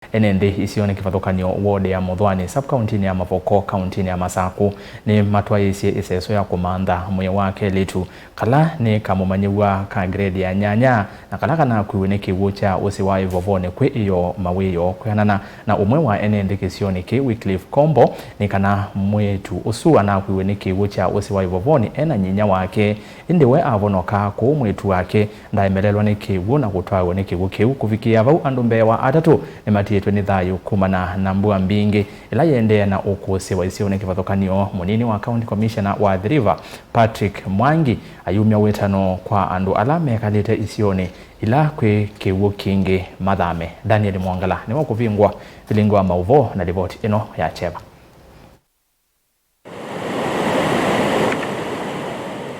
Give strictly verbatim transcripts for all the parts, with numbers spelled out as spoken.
Ene nthĩ isionĩ kĩvathũkany'o ward ya Mũthwani, sub-kauntinĩ ya Mavoko, kauntinĩ ya Masakũ, nĩmatwaĩĩsye ĩseso ya kũmantha mwĩĩ wa kelĩtu kala nĩ kamũmanyĩw'a ka grade ya nyanya na kala kanakuiwe nĩ kĩw'ũ kya ũsĩ wa ĩvovonĩ kwĩ ĩyoo mawĩoo. Kwĩanana na ũmwe wa ene nthĩ kĩsionĩ kĩĩ, Wycliffe Kombo, nĩ kana mwĩĩtu ũsu anakuiwe nĩ kĩw'ũ kya ũsĩ wa ĩvovonĩ e na nyinya wake, ĩndĩ we avonoka kũu mwĩĩtu wake ndaemelelwa nĩ kĩw'ũ na kũtwaĩwa nĩ kĩw'ũ kĩu. Kũvikĩĩa vau, andũ mbee wa atatũ nĩmatiĩtwe nĩ thayũ kumana na mbua mbingĩ ĩla yĩendee na ũkũsĩwa isionĩ kĩvathũkany'o. Mũnini wa County Commissioner wa Athi River, Patrick Mwangi, ayumya wĩtano kwa andũ ala mekalĩte isionĩ ila kwĩ kĩw'ũ kingĩ mathame. Daniel Mwongela nĩwe ũkũvingũa vilingi wa maũvoo na livoti ĩno ya kyeva.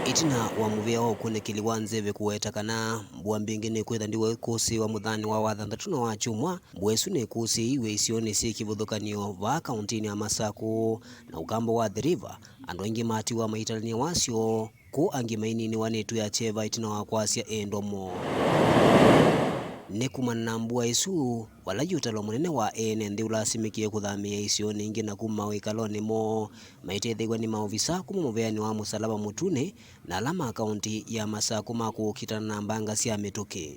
Ĩtina wa mũvĩa wa ũkunĩkĩli wa nzeve kũweta kana mbua mbingĩ nĩkwĩtha ndiwa ĩkũsĩĩwa mũthaanĩ wa wathanthatũ na wa kyumwa, mbua ĩsu nĩkũsĩĩiwe isionĩ syĩ kĩvathũkany'o vaa kauntinĩ ya Masakũ na ũkamba wa Athi River, andũ aingĩ matiwa maitalany'a wasyo. Kũu angĩ maininĩwa nĩ ĩtu ya kyeva ĩtina wa kwasya endwa moo. Nĩ kumana na mbua ĩsu, vala yu ũtalo mũnene wa ene nthĩ ũlasimĩkie kũthamĩĩa isionĩ ingĩ na kuma mawĩkalonĩ moo, maitetheew'a nĩ maovisa kuma mũveanĩ wa Mũsalaba Mũtune na ala ma kaunti ya Masakũ ma kũkitana na mbanga sya mĩtũkĩ.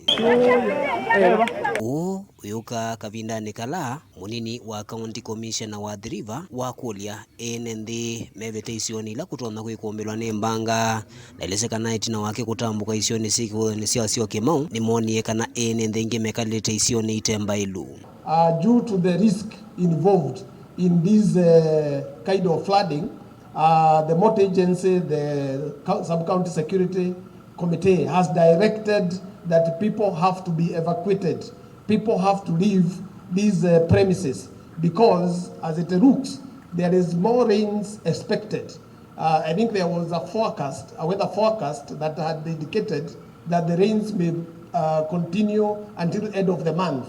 Ũũ ũyũka kavindanĩ kala mũnini wa County Commissioner wa Athi River wakũlya ene nthĩ mevĩte isionĩ ila kũtonya kwĩkũmbĩlwa nĩ mbanga, na ĩlĩse kana ĩtina wake kũtambũka isionĩ syĩ kĩvũthonĩ sya Syokimau, nĩmoonie kana ene nthĩ aingĩ mekalĩte isionĩ ite mbaĩlu. Uh, due to the risk involved in this, uh, kind of flooding, uh, the motor agency, the co-, sub-county security committee has directed that people have to be evacuated. People have to leave these, uh, premises because, as it looks, there is more rains expected. Uh, I think there was a forecast, a weather forecast that had indicated that the rains may, uh, continue until end of the month.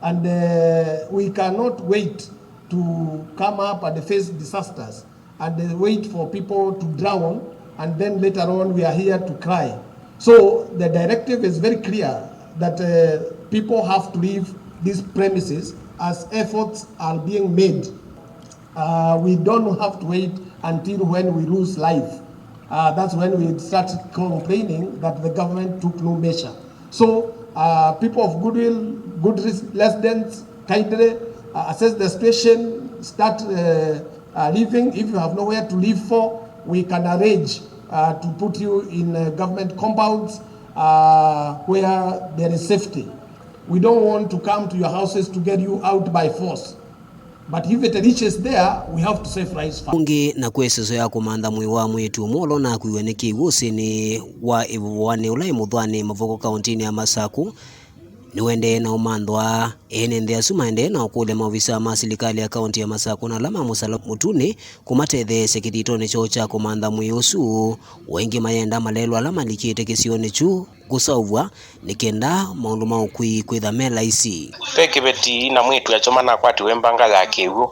And, uh, we cannot wait to come up and face disasters and, uh, wait for people to drown, and then later on we are here to cry. So the directive is very clear that, uh, people have to leave these premises as efforts are being made. Uh, we don't have to wait until when we lose life. Uh, that's when we start complaining that the government took no measure. So, uh, people of goodwill, good res-, residents, kindly, uh, assess the situation, start, uh, uh, living. If you have nowhere to live for, we can arrange, uh, to put you in, uh, government compounds, uh, where there is safety. We don't want to come to your houses to get you out by force. But if it reaches there, we have to save lives first. Ũngĩ na kwĩ ĩseso ya kũmantha mwĩĩ wa mwĩĩtu ũmwe ũla ũnakuiwe nĩ kĩw'ũ ũsĩnĩ wa ĩvovoanĩ ũla ĩ Mũthwani, Mavoko, kauntinĩ ya Masakũ, nĩũendee na ũmanthwa. Ene nthĩ asu maendee na ũkũlya maovisa ma silikalĩ ya kaunti ya Masakũ na ala ma Mũsalaba Mũtune kũmatetheesya kĩthitoonĩ kyoo kya kũmantha mwĩĩ ũsu. O ĩngĩ mayenda malelwa ala malikĩte kĩsionĩ kyu kũseũvw'a nĩ kenda maũndũ ma ũkui kwĩtha me laisi. Ve kĩveti na mwĩĩtu akyoma nakwatiwe mbanga ya kĩw'ũ,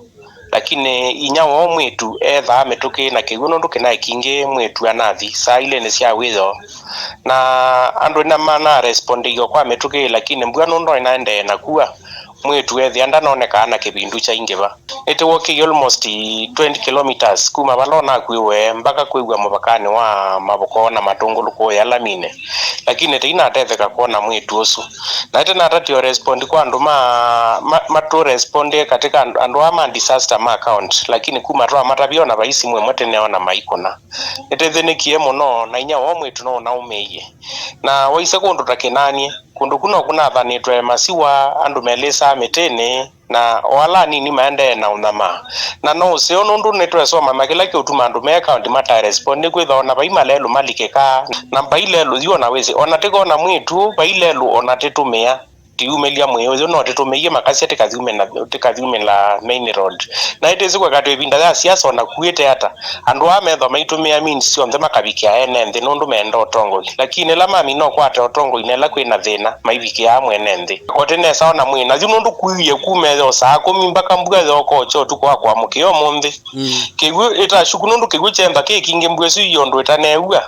lakini inyia woo mwĩĩtu ethaa mĩtũkĩ na kĩw'ũ nũndũ kĩnaĩ kingĩ mwĩĩtu anathi saa ilĩ nĩ sya wĩoo. Na andũ nĩmanarespondiw'e kwa mĩtũkĩ, lakini mbua nũndũ ĩnaendee na kua, mwĩĩtu ethĩa ndanonekaa na kĩvindu kyaingĩva. Nĩtũwokĩie almost twenty kilometres kuma vala ũnakuĩwe mbaka kwĩw'a mũvakanĩ wa Mavoko na Matũngũlũ kũũya laminĩ, lakini tũinatetheka kwona mwĩĩtu ũsu. Na nĩtũnatatie respond kwa andũ ma, ma, matũrespondie katika andũ, andũ aa ma disaster ma account, lakini kuma twamatavya ona vai simũ ĩmwe tũneona maikũna. Nĩtũthĩnĩkie mũno, na inyia woo mwĩĩtu no ũnaũmĩie. Na waisye kũndũ ta Kĩnanie, kũndũ kũ no kũnathanĩtwe masiwa, andũ melĩsaa mĩtĩnĩ, na o ala anini maendee na ũnyamaa. Na no ũseo nũndũ nĩtwesomana kĩla kĩũtuma andũ me kaũnti matae respond, nĩkwĩthwa ona vai malelũ malikĩkaa, na vai lelũ yu ona wĩsĩ, ona tĩkona mwĩĩtu, vai lelũ ona tĩtũmĩa, tĩyumĩlya mwĩĩ ũyũ, no tĩtũmĩie makasya tĩkathyumĩla, tĩkathyumĩla main road. Na nĩtwĩsĩ kweka twĩ ĩvinda ya siasa, ona kuĩte ata, andũ aa methwa maitũmĩa means syonthe makavikĩa ene nthĩ nũndũ meenda ũtongoi. Lakini ĩla mamina ũkwata ũtongoi na ĩla kwĩna thĩna, maivikĩaa mwene nthĩ. O tene nesa ona mwĩ na yu nũndũ kwiwie kuma ĩyoo saa kũmi mbaka mbua yooka ũkya ũtukũ wa kũamũkĩa ũmũnthĩ. Mm. Kĩw'ũ ĩtashuku nũndũ kĩw'ũ kyenda kĩ kingĩ mbua ĩsu ii ũndũ ĩtaneew'a.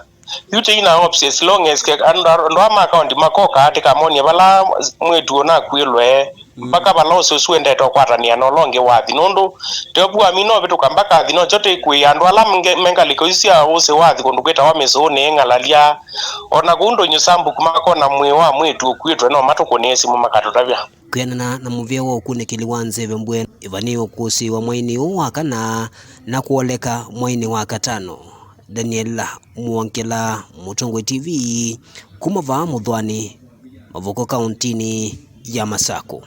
Yu tĩina options, as long as ke-, andũ, andũ aa ma kaũnti makokaa tĩkamonie vala mwĩĩtu ũnakuĩlwe, Mbaka vala ũsĩ ũsu wendete ũkwatanĩa na ũla ũngĩ wathi, nũndũ teovu wamina ũvĩtũka mbaka athi, nokyo tĩkwĩĩa andũ ala me ngalĩko isu sya ũsĩ wathi kũndũ kwĩtawa Mĩsũũnĩ, Ng'alalya, o na kũu Ndũnyũ Sambuk, makona mwĩĩ wa mwĩĩtu ũkuĩtwe, no matũkũnĩe simũ makatũtavya. Kwĩanana na mũvĩa wa ũkunĩkĩli wa nzeve mbũe, ĩvanĩĩo kũsĩĩwa mwainĩ ũũ wa kana na kwoleka mwainĩ wa katano. Daniel Mwongela, Mũtongoi T V, kuma vaa Mũthwani, Mavoko, kauntinĩ ya Masakũ.